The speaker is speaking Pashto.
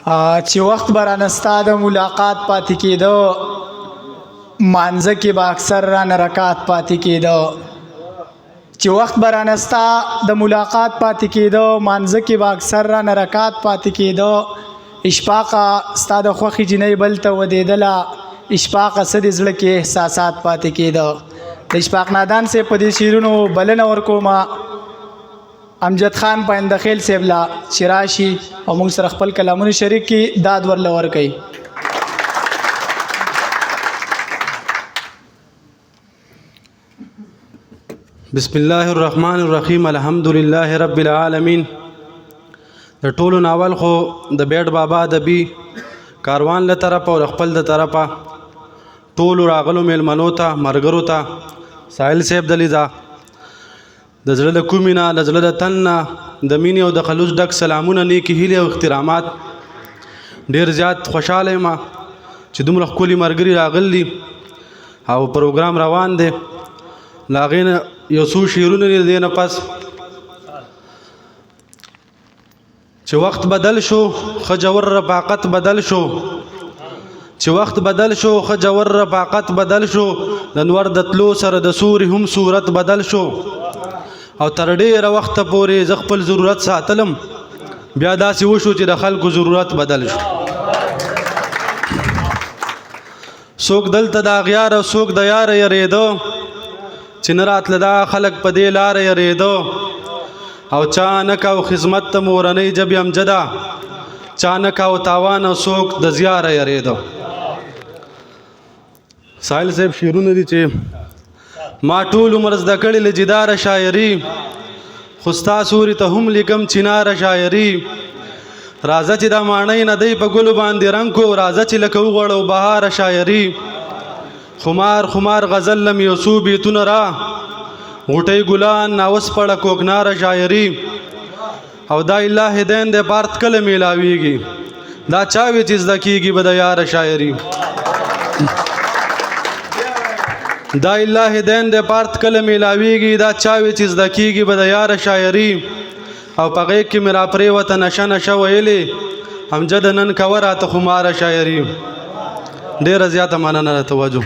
چې وخت به رانه ستا د ملاقات پاتې کېده، مانځه کې به اکثر رانه رکات پاتې کېده. چې وخت به رانه ستا د ملاقات پاتې کېده، مانځه کې به اکثر رانه رکات پاتې کېده. اشفاقه ستا د خوښې جینۍ بل ته ودېدله، اشفاقه څه دې زړه کې احساسات پاتې کېده. د اشفاق نادان صاحب په دې شعرونو بلنه ورکومه امجد خان پایندخیل صاحب لا چې راشي او موږ سره خپل کلامونه شریک کړي، داد ورله ورکوي. بسم الله الرحمن الرحیم، الحمد لله رب العالمین. د ټولو ناول خو د بیټ بابا ادبي کاروان له طرفه او خپل د طرفه ټولو راغلو میلمنو ته، مرګرو ته، ساحل صاحب د لیزا د زړه له کومې نه، د زړه له تن نه د مینې او د خلوص ډک سلامونه، نیکې هیلې او احترامات. ډیر زیات خوشاله یم چې دومره ښکلي مرګري راغلي او پروګرام روان دی. له هغې نه یو څو شعرونه دي. دې نه پس چې وخت بدل شو، خجور رفاقت بدل شو. چې وخت بدل شو، خجور رفاقت بدل شو، د نور د تلو سره د سوري هم صورت بدل شو. او تر ډیره وخته پورې زه خپل ضرورت ساتلم، بیا داسې وشو چې د خلکو ضرورت بدل شو. څوک دلته د اغیار او څوک د یار یریدو، چې نه راتله دا خلک په دې لاره یریدو. او چا نه کاو خدمت ته مورنۍ ژبې امجده، چا نه کاو تاوان او څوک د زیاره یریدو. ساحل صاحب شعرونه دي چې ما ټول عمر زده کړې له جداره شاعري، خو ستا سوري ته هم لیکم چیناره شاعري. راځه چې دا ماڼۍ نه دی په ګلو باندې رنګ کو، راځه چې لکه وغوړو بهاره شاعري. خمار خمار غزل لم یو څو بیتونه را غوټۍ ګلان ناوسپړه کوکناره شاعري. او دا الله دین د پارت کله میلاویږي، دا چا وی چې زده کیږي به د یار شاعري. دا الله دین د پارت کله میلاویږي، دا چا وی چې زده کیږي به د یار شاعري. او په غیږ کې مې راپرېوته نشه نشه ویلې، امجد نن کوه راته خماره شاعري. ډېره زیاته مننه د توجه.